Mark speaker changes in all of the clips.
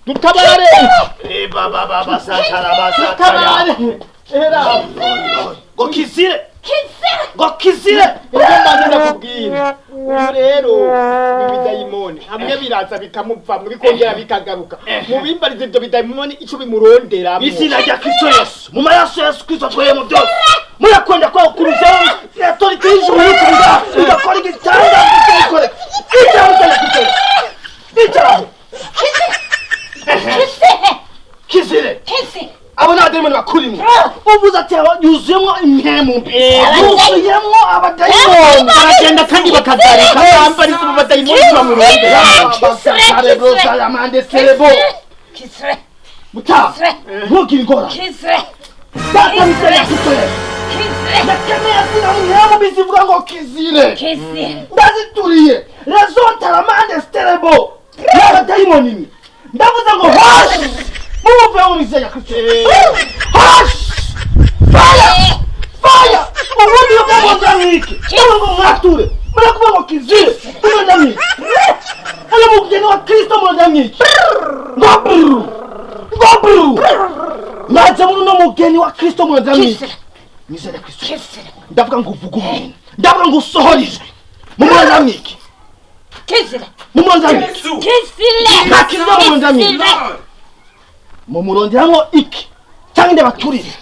Speaker 1: Dutabare.
Speaker 2: Baba baba satara basatara.
Speaker 1: Era.
Speaker 2: Ngo kizire. Ngo kizire.
Speaker 1: Ibyo mbanza ndakubwira. Ubu rero ibidayimoni hamwe biraza bikamuvamwo bikongera bikagaruka. Mubimbarize ibyo bidayimoni ico bimuronderamo.
Speaker 2: Izina rya Kristo Yesu. Mu maraso ya Yesu Kristo tweyemo byose. Murakwenda kwa kuruzaho autorité y'ijuru y'ukunda. Ugakora igitanda ukikore. Icyaho cya Kristo Yesu. Icyaho. Kizire.
Speaker 3: Kizire.
Speaker 2: Abo ni abadayimoni bakurimwo. Uvuze ati yuzuyemwo impemu mbi. Yuzuyemwo abadayimoni.
Speaker 1: Baragenda kandi bakagarika bambariza abo badayimoni bamurondera.
Speaker 3: Kizire.
Speaker 2: Muta. Ntugire ingorane.
Speaker 3: Kizire.
Speaker 2: Data misere ya Kristo Yesu.
Speaker 3: Kizire.
Speaker 2: Ndakeneye zina mpemu mbi zivuga ngo kizire.
Speaker 3: Kizire.
Speaker 2: Ndazituriye. Raison taramande sterebo. N'abadayimoni mwe. Ndavuze ngo hoshi. Muve mu mizero ya Kristo. Hoshi. Fire. Fire. Ubundi yo kubonza mwiki. Ndavuga ngo mwature. Murakuvuga ngo kizire. Muranda mwiki. Uyu mugeni wa Kristo muranda mwiki. Ngo bru. Ngo bru. Naje muri uno mugeni wa Kristo muranda mwiki. Mizero ya Kristo. Ndavuga ngo uvuge umuntu. Ndavuga ngo usohore ijwi. Muranda mwiki.
Speaker 3: Kizire.
Speaker 2: Muranda mwiki.
Speaker 3: Kizire.
Speaker 2: Nta kizire muranda mwiki. Mumuronderamo iki cyangwa ndabaturire.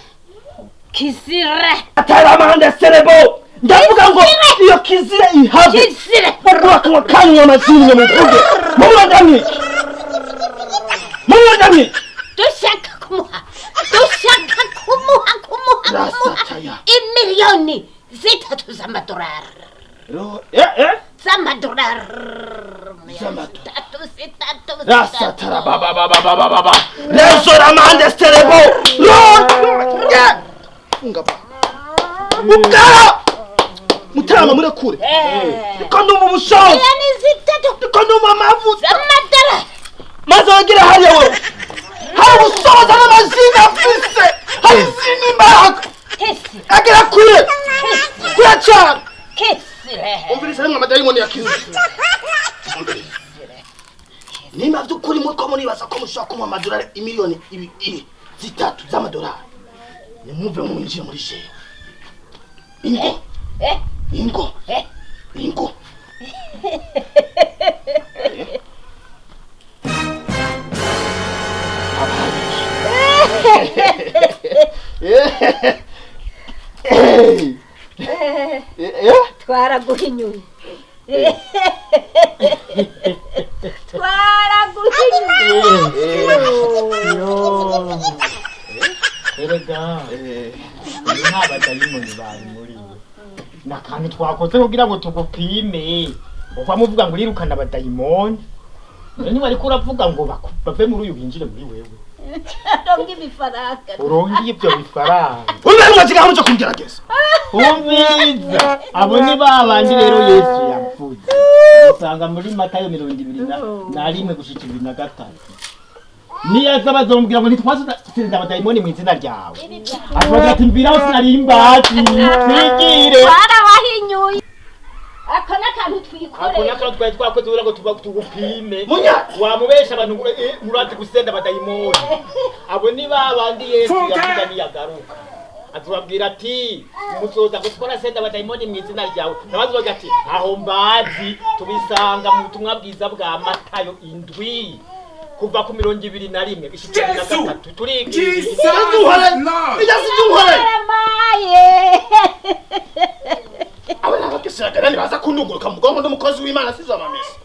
Speaker 3: Kizire.
Speaker 2: Ataramande serebo. Ndavuga ngo iyo kizire ihave.
Speaker 3: Kizire.
Speaker 2: Bakwa kanywa amazini muvuge. Muranda mwiki. Muranda mwiki.
Speaker 3: Dushaka kumuha. Dushaka kumuha kumuha kumuha. Imiliyoni 3 z'amadolari. Z'amadolari. Zitatu.
Speaker 2: Rasatara baba baba baba baba. Rezoramande sterebo. Ngaba. Mukara. Mutarama murekure. Niko ndumva ubushobozi.
Speaker 3: Miliyoni 3.
Speaker 2: Niko ndumva amavuta.
Speaker 3: Z'amadolari.
Speaker 2: Maze wagera hariya wowe. Hari ubusoza n'amazina afise. Hari izindi mbaraga. Agera kure. Kure cyane.
Speaker 3: Kizire.
Speaker 2: Umviriza rimwe amadayimoni ya kizire. Nimba by'ukuri muriko muribaza ko mushobora kumuha amadolari imiliyoni 3 z'amadolari. Nimwumve mwinjiye muri jewe. Ingo. Ingo. Ingo.
Speaker 3: Twaraguhinyuye. Twaraguhinyuye.
Speaker 1: Erega nta badayimoni bari muri we. Ni akantu twakoze kugira ngo tugupime. Uko muvuga ngo urirukana abadayimoni. None wariko uravuga ngo bave muri uyu binjire muri wewe.
Speaker 3: Uronke ibifaranga.
Speaker 1: Uronke ibyo bifaranga.
Speaker 2: Umwe mwaziga hamwe cyo kumgerageza.
Speaker 1: Umwiza. Abo ni babandi rero Yesu yavuze. Usanga muri Matayo 21 gushika 23. Niyaza bazombwira ngo ntitwasubiza abadayimoni mu izina ryawe. Atubagira ati mviraho sinari imbazi. Twigire.
Speaker 3: Twarabahinyuye. Ako n'akantu twikoreye.
Speaker 1: Ako n'akantu twari twakoze kugira ngo tugupime. Wamubesha abantu ngo murazi gusenda abadayimoni. Abo ni babandi Yesu yavuga niyagaruka. Azobabwira ati muzoza gutwara senda abadayimoni mu izina ryawe. Nabazobaga ati aho mbazi tubisanga mu butumwa bwiza bwa Matayo 7. Kuva ku 21 ishitana na 3 turigira.
Speaker 2: Abana bakisiraga nani baza kunduguruka mugongo ndumukozi w'Imana sizo amamesa.